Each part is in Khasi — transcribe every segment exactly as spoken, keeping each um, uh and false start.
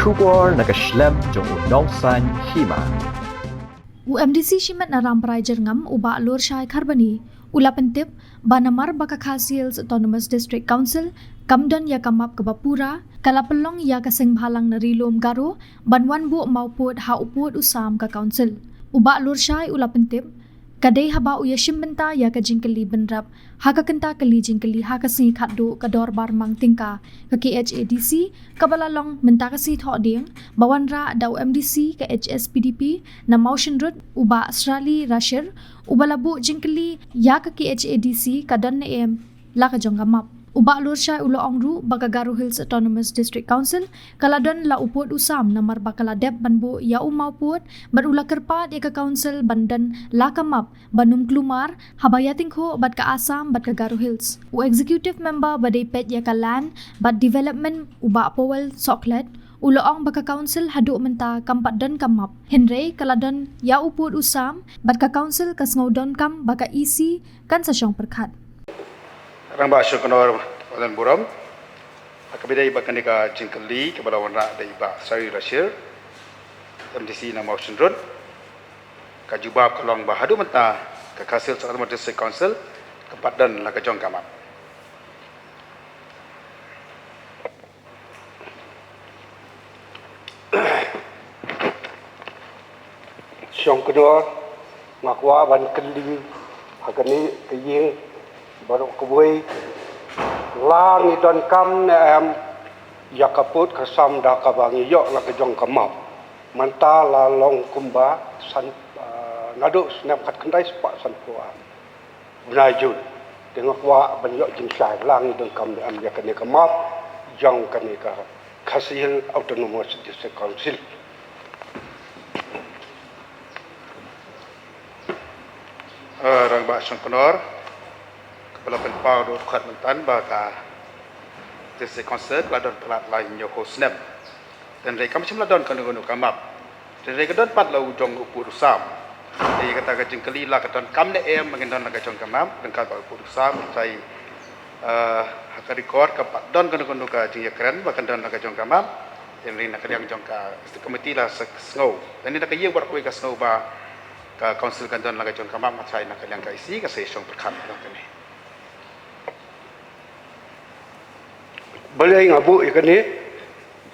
Khubor na ka shlem jong u nongsaiñ hima. U MDC shimet na Ramprai Jyrngam u Bah Lurshai Kharbani u la pyntip ba namar ba ka Khasi Hills Autonomous District Council kam don ïa ka map kaba pura, ka la pynlong ïa ka seng bhalang na Ri Lum Garo ban wan buh mawpud ha u pud u sam ka council. U Bah Lurshai u la pyntip ka dei haba u ïashim bynta ïa ka jingkylli bynrap ha ka kynta kylli jingkylli ha ka sngi khatduh ka dorbar mang tyngka ka KHADC kaba la long mynta ka sngi Thohdieng, ba wanrah da u MDC ka HSPDP na Mawshynrut u Bah Srali Rashir, uba la buh jingkylli ïa ka KHADC ka don ne em la ka jong ka map. U Bah Lurshai u la ong ruh ba ka Garo Hills Autonomous District Council ka la don la u pud u sam namar ba ka la dep ban buh ïa u mawpud, bad u la kyrpad ïa ka council ban don la ka map ban ym klumar haba ïatyngkhuh bad ka Assam bad ka Garo Hills. U executive member ba dei peit ïa ka Land bad Development u Bah Powell Sohkhlet u la ong ba ka council haduh mynta kam pat don ka map, hynrei ka la don ïa u pud u sam bad ka council ka sngew donkam ba ka EC kan sa shong pyrkhat. Rangbah Shongknor, Walan Burom. Ha kaba ïadei bad kane ka jingkylli kaba la wanrah da i Bah Srali Rashir, MDC na Mawshynrut, ka jubab ka long ba haduh mynta ka Khasi Hills Autonomous District Council kam pat don la ka jong ka map. Shongknor, nga kwah ban kylli ha kane ka ïing baroh kawei, la ngi donkam ne em ïa ka pud ka sam da kaba ngi ïoh la ka jong ka map? Mynta la long kumba san, ah, naduh snem khatkhyndai spah sanphew ar. Bnai Jun, te nga kwah ban ïoh jingshai la ngi donkam ne em ïa kane ka map jong kane ka Khasi Hills Autonomous District Council. Eh, Rangbah Shongknor, kaba la pynpaw da u dkhot mynta ba ka District Council ka la don palat lai hynñiew snem. Hynrei kam shym la don kano kano ka map. Hynrei ka don pat la u jong u pud u sam. Te ïa kata ka jingkylli la ka donkam ne em ba ngin don la ka jong ka map, ryngkat bad u pud u sam, hynrei, eh, ha ka record kam pat don kano kano ka jingïakren ba kan don la ka jong ka map. Hynrei na ka liang jong ka District Committee la sa sngew. Lane na ka ïing baroh kawei ka sngew ba ka council kan don la ka jong ka map, hynrei na ka liang ka EC ka sa shong pyrkhat ïa kane. Balei nga buh ïa kane?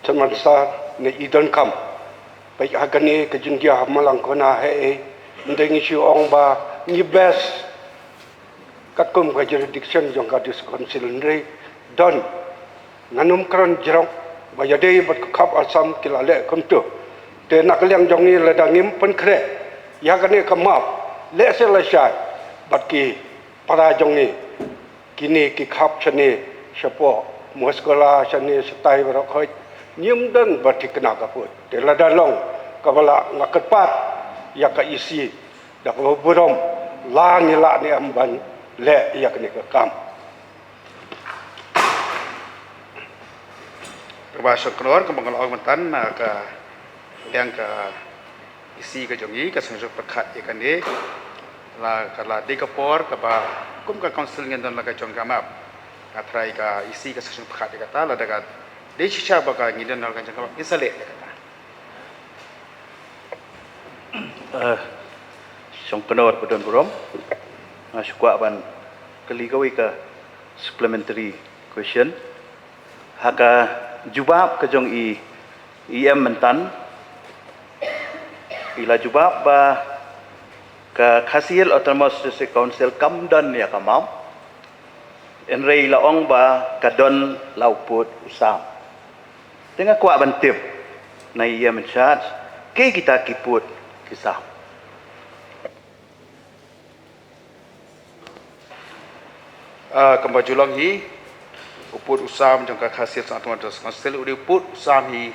Tang mynta ne i donkam. Peit ha kane ka jingjia ha Malangkona ha ei, ynda ngi shu ong ba ngi best katkum ka jurisdiction jong ka District Council, hynrei don, ngan ym kren jrong, ba ïadei bad ka khap Assam ki la leh kumto. Te na ka liang jong ngi lada ngim pynkhreh ïa kane ka map, lehse lashai bad ki para jong ngi, kine ki khap shane shapoh Mawskola, shane shatai baroh khoit, ngim don ba thikna ka pud. Te lada long kaba lah, nga kyrpad ïa ka EC da kaba burom, la ngi lah ne em ban leh ïa kane ka kam. Rangbah Shongknor, kumba nga la ong mynta, na ka liang ka EC ka jong ngi ka sngewsih pyrkhat ïa kane. La ka la dei ka por kaba kum ka council ngin don la ka jong ka map. Nga tharai ka EC ka sngewsih pyrkhat ïa kata, lada ka dei shisha ba ka ngin don la ka jong ka map, ngin sa leh ïa kata. Eh, Shongknor ba don burom, nga shu kwah ban kylli kawei ka supplementary question. Ha ka jubab ka jong i, i em mynta, i la jubab ba ka Khasi Hills Autonomous District Council kam don ïa ka map, hynrei i la ong ba ka don la u pud u sam. Te nga kwah ban tip na i em in charge, kaei kita ki pud ki sam. Ah, kumba ju long hi, u pud u sam jong ka Khasi Hills Autonomous Council u dei u pud u sam hi,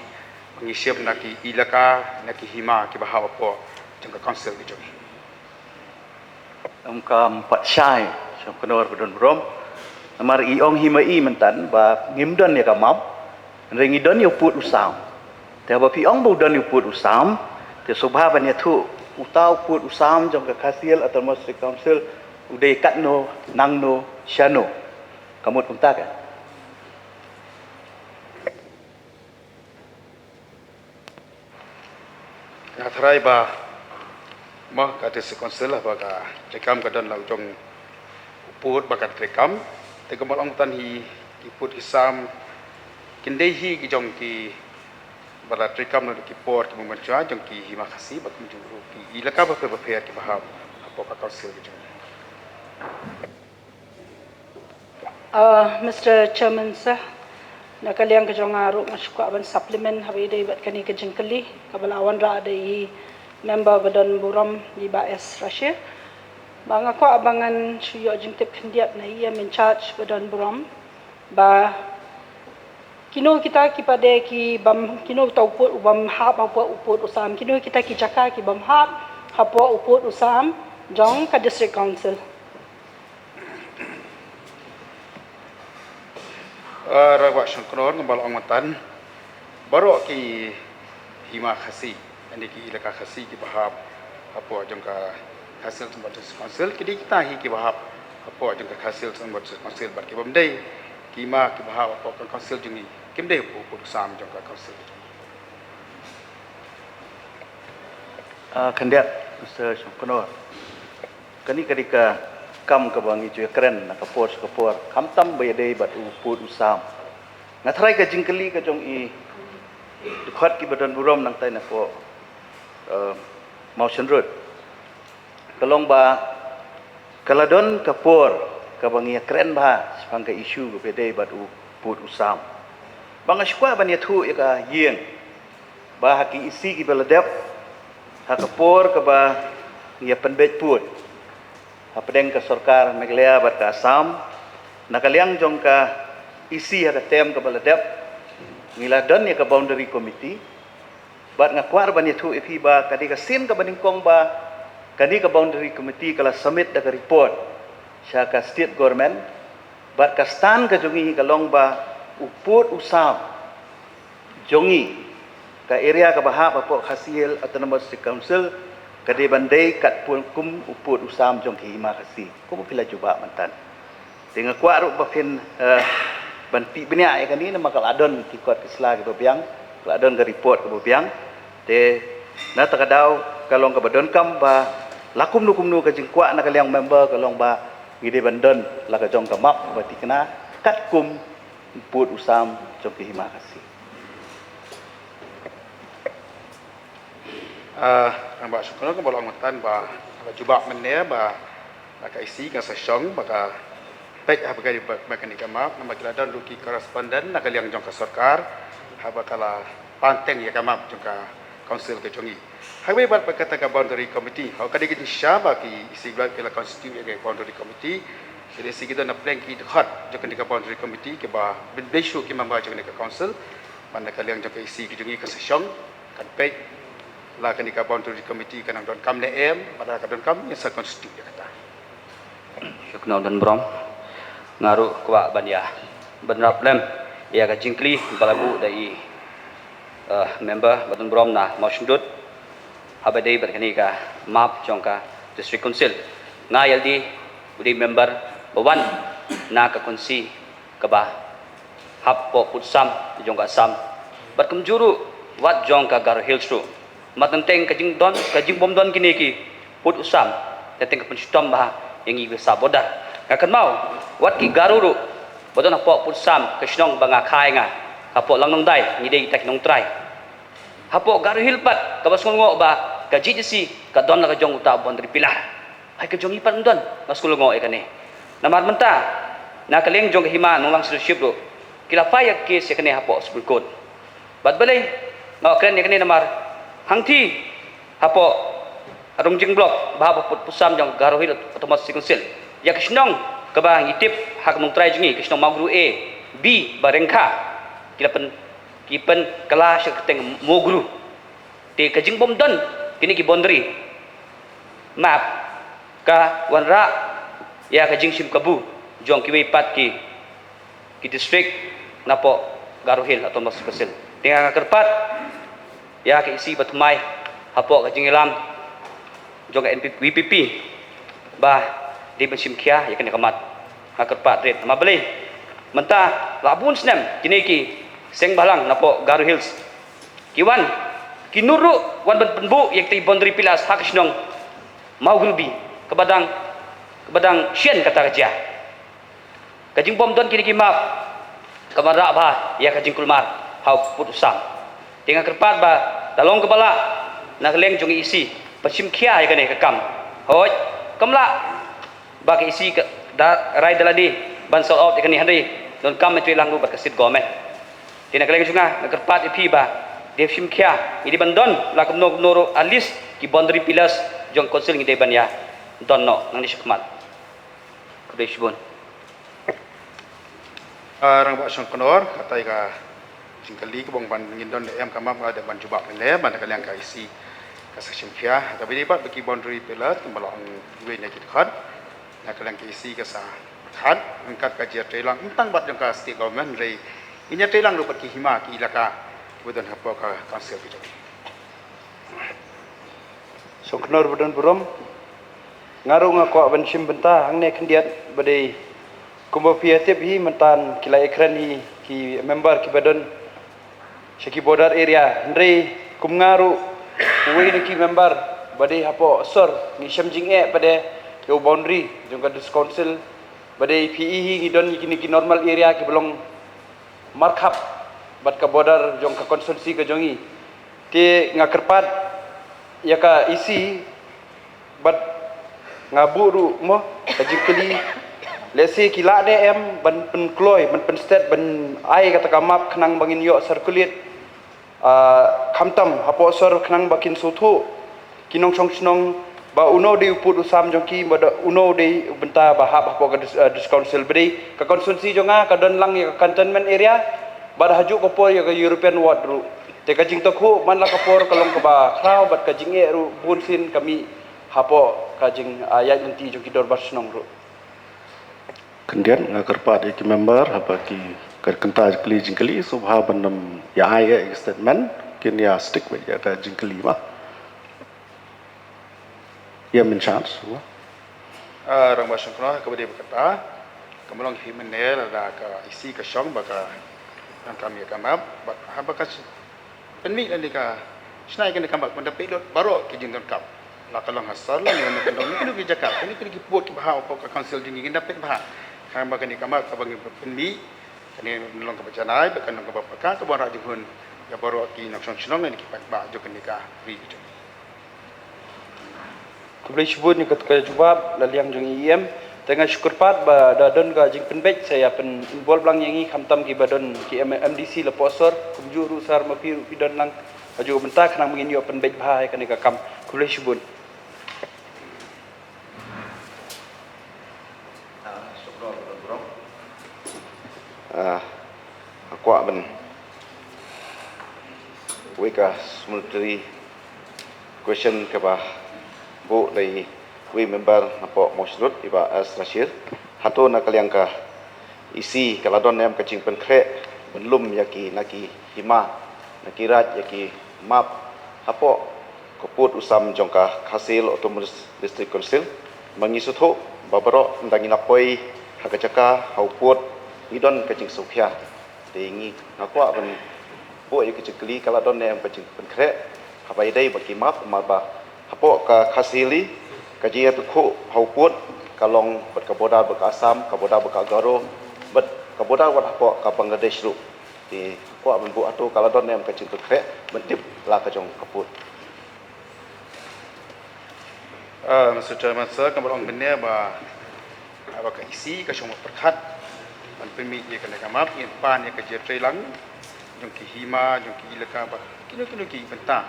ngi shim na ki ilaka, na ki hima kiba hapoh jong ka council ka jong ngi. Em, kam pat shai, Shongknor ba don burom. Namar i ong hi ma i mynta ba ngim don ïa ka map, hynrei ngi don ïa u pud u sam. Te haba phi ong ba u don ïa u pud u sam, te sngewbha ban ïathuh, uta u pud u sam jong ka Khasi Hills Autonomous District Council u dei katno, nangno, shano. Ka mut kumta ka. Nga tharai ba ma ka District Council ba ka treikam ka don la jong u pud ba ka treikam. Te ka mol ong tan hi ki pud ki sam kin dei hi ki jong ki ba la treikam na ki por ki mumban chwa jong ki hima Khasi ba kumjuh ruh ki elaka ba pher ba pher ki ba hap hapoh ka council ki jong. Uh, Mister Chairman sir, na ka liang ka jong nga ruh nga shu kwah ban supplement haba ïadei bad kane ka jingkylli kaba la wanrah da i member ba don burom, i Bah S Rashid. Ba nga kwah ba ngan shu ïoh jingtip khyndiat na i em in charge ba don burom ba kino kita ki pade ki bym, kino kita u pud u bym hap hapoh u pud u sam, kino kita ki jaka ki bym hap hapoh u pud u sam jong ka District Council. Uh, Rangbah Shongknor, nga ba la ong myntan, baroh ki hima Khasi, ynda ki elaka Khasi ki ba hap hapoh jong ka Khasi Hills Autonomous District Council, ki dei kita hi ki ba hap hapoh jong ka Khasi Hills Autonomous District Council, bad ki bym dei ki hima ki ba hap hapoh ka council jong ngi kim dei hapoh u pud u sam jong ka council. Uh, khyndiat Mister Shongknor. Kane ka dei ka kam kaba ngi ju ïakren na ka por sha ka por, khamtam ba ïadei bad u pud u sam. Nga tharai ka jingkylli ka jong i dkhot ki ba don burom nangtai napoh uh, Mawshynrut. Ka long ba ka la don ka por kaba ngi ïakren bha shaphang ka issue kaba ïadei bad u pud u sam. Ba nga shu kwah ban ïathuh ïa ka ïing ba ha ki E C ki ba la dep, ha ka por kaba ngi ïa pynbeit pud hapdeng ka sorkar Meghalaya bad ka Assam, na ka liang jong ka E C ha ka term kaba la dep, ngi la don ïa ka boundary committee. Bad nga kwah ban ïathuh ïa phi ba ka dei ka sien kaba nyngkong ba kane ka boundary committee ka la submit da ka report sha ka state government. Bad ka stand ka jong ngi ka long ba u pud u sam jong ngi, ka area kaba hap hapoh Khasi Hills Autonomous District Council, ka dei ban dei katkum u pud u sam jong ki hima Khasi, kum ba phi la jubab myntan. Te nga kwah ruh ba phin, eh, ban tip bniah ïa kane namar ka la don ki kot ki sla kiba biang, ka la don ka report kaba biang. Te na kata ka daw ka long kaba donkam ba la kumno kumno ka jingkwah na ka liang member ka long ba ngi dei ban don la ka jong ka map kaba thikna katkum u pud u sam jong ki hima Khasi. Ah, Rangbah Shongknor, nga ba la ong myntan ba la jubab mynne ba ka E C ka sa shong ba ka peit haba ka dei ba kane ka map, namar ki la don ruh ki correspondent na ka liang jong ka sorkar haba ka la pan teng ïa ka map jong ka council ka jong ngi. Haba ïa bad ba kata ka boundary committee, ha ka dei ka jingshisha ba ki E C ki la constitute ïa ka boundary committee. Ki E C ki don na pdeng ki dkhot jong kane ka boundary committee kiba pynbeit shuh ki member jong kane ka council. Ban na ka liang jong ka E C ka jong ngi ka sa shong, kan peit la kane ka boundary committee ka nang donkam ne em, bad lada ka donkam ngin sa constitute ïa kata. Shuknor don burom. Nga ruh kwah ban ïa bynrap lem ïa ka jingkylli ba la buh da i, eh, member ba don burom na Mawshynrut haba dei bad kane ka map jong ka District Council. Nga ïa lade u dei member ba wan na ka constituency kaba hap hapoh pud sam jong ka Assam. Bad kumjuh ruh wat jong ka Garo Hills ruh. Mat teng teng ka jingdon, ka jingbym don kine ki pud u sam, teng teng ka pynshitom bha ïa ngi ba sah border. Nga kynmaw wat ki Garo ruh ba don hapoh pud sam, ka shnong ba nga kha ïa nga, hapoh Langdongdai, ngi dei kita ki nongtrai. Hapoh Garo Hills pat kaba sngewlyngngoh ba ka J J C ka don la ka jong uta u boundary pillar. Hai ka jong ngi pat ym don, nga sngewlyngngoh ïa kane. Namar mynta na ka liang jong ka Hima Nonglang Siriship ruh ki la file ïa ka case ïa kane hapoh Supreme Court. Bad balei nga kren ïa kane namar hangtei hapoh Rongjing Block ba hapoh pud u sam jong Garo Hills Autonomous Council, ïa ka shnong kaba ngi tip ha ka nongtrai jong ngi, ka shnong Mawgru A, B bad Ryngkha, ki la pyn, ki pynkylla sha ka kyrteng Mawgru. Te ka jingbym don kine ki boundary map ka wanrah ïa ka jingshim kabu jong kiwei pat ki, ki district napoh Garo Hills Autonomous Council. Te nga kyrpad ïa ka E C ba thymmai hapoh ka jingïalam jong ka N P P, V P P ba dei ban shim khia ïa kane ka mat. Nga kyrpad rit namar balei mynta la bun snem kine ki seng bhalang napoh Garo Hills ki wan Ki nud ruh wan ban pynbuh ïa kita ki boundary pillars ha ka shnong Mawgulbi, kaba dang, kaba dang shen kata ka jia. Ka jingbym don kine ki map ka ban rah bha ïa ka jingkulmar ha u pud u sam. Te nga kyrpad ba da long kaba lah na ka liang jong i E C ban shim khia ïa kane ka kam. Hooid, kam lah ba ka E C ka da rai da lade ban sort out ïa kane, hynrei donkam ban trei lang ruh bad ka state government. Te na ka liang jong nga, nga kyrpad ïa phi ba dei shim khia, ngi dei ban don la kumno kumno ruh, at least ki boundary pillars jong council ngi dei ban ïa don noh nangne shakhmat. Khublei shibun. Ah, Rangbah Shongknor, katai ka jingkylli kaba ong ban ngin don ne em ka map, nga dei ban jubab ne ban ka liang ka E C ka sa shim khia. Kaba ïadei bad ba ki boundary pillars, kumba la ong iwei na ki dkhot, na ka liang ka E C ka sa khat, ryngkat ka jia trei lang, ym tang bad jong ka state government, hynrei ngin ïa trei lang ruh bad ki hima, ki ilaka kiba don hapoh ka council ka jong ngi. Shongknor ba don burom, nga ruh nga kwah ban shim bynta hangne khyndiat, ba dei kumba phi ïa tip hi, mynta ki la ïakren hi ki member kiba don sha ki border area, hynrei kum nga ruh uwei na ki member ba dei hapoh sor, ngi shem jingeh pat de ïa u boundary jong ka district council, ba dei phi i hi ngi don ïa kine ki normal area kiba long markhap bad ka border jong ka constituency ka jong ngi. Te nga kyrpad ïa ka E C bad nga buh ruh mo ka jingkylli, lehse ki lah ne em ban pynkloi, ban pynstet, ban ai kata ka map khnang ba ngin ïoh circulate, ah, khamtam hapoh sor khnang ba kin sngewthuh ki nongshong shnong ba uno dei u pud u sam jong ki, ba da uno dei u bynta ba hap hapoh ka dis-, ah, district council. Ba dei ka constituency jong nga ka don lang ïa ka cantonment area, bad ha juh ka por ïa ka European ward ruh. Te ka jingtakhuh man la ka por ka long kaba khraw, bad ka jingeh ruh bunsien ka mih hapoh ka jing, ah, ïaid lynti jong ki dorbar shnong ruh. Khyndiat nga kyrpad ïa ki member haba ki ka kynta kylli jingkylli, sngewbha ban nym ïa ai ïa ka statement, kin ïa stick beit ïa ka jingkylli ba ïa min chance ba. Ah, Rangbah Shongknor, kaba dei ba kata, ka mlong hi mynne lada ka E C ka shong ba ka donkam ïa ka map, bad haba ka pynmih lane ka shna ïa kane ka map, ban da peit lut baroh ki jingdonkam, la ka long ha sor lane na kyndong, na kino kino ki jaka, kino kino ki pud kiba hap hapoh ka council jong ngi, ngin da peit bha. Khnang ba kane ka map kaba ngi pynmih, kane kan long kaba janai bad kan long kaba paka, kaba wanrah jinghun ïa baroh ki nongshong shnong lane ki paidbah jong kane ka ri ka jong ngi. Khublei shibun ïa kata ka jubab na liang jong i E M. Te nga shu kyrpad ba da don ka jingpynbeit sa ïa pyn-involve lang ïa ngi, khamtam kiba don ki M-, M D C la poh sor, kumjuh ruh sar ma phi ruh phi don lang ha juh ka bynta khnang ba ngin ïoh pynbeit bha ïa kane ka kam. Khublei shibun. Ah, nga kwah ban wei ka supplementary question kaba buh da i wei member napoh Mawshynrut, i Bah S Rashid. Hato na ka liang ka E C ka la don ne em ka jingpynkhreh ban lum ïa ki na ki hima, na ki raid ïa ki map hapoh ka pud u sam jong ka Khasi Hills Autonomous District Council? Ba ngi sngewthuh ba baroh ynda ngi la poi ha ka jaka, ha u pud, ngi don ka jingsngewkhia. Te ngi, nga kwah ban buh ïa ka jingkylli, ka la don ne em ka jingpynkhreh haba ïadei bad ki map, namar ba hapoh ka Khasi Hills ka jingïatyngkhuh ha u pud ka long bad ka border bad ka Assam, ka border bad ka Garo, bad ka border wat hapoh ka Bangladesh ruh. Te kwah ban buh, hato ka la don ne em ka jingpynkhreh ban tip la ka jong ka pud? Ah, Mister Chairman Sir, kumba la ong mynne ba, ah, ba ka E C ka shong ba pyrkhat ban pynmih ïa kane ka map, ngin pan ïa ka jingïatreilang jong ki hima, jong ki ilaka, bad kino kino ki bynta,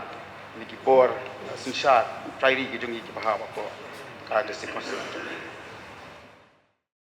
kine ki bor, ah, synshar, priory ki jong ngi kiba hap hapoh ka District Council.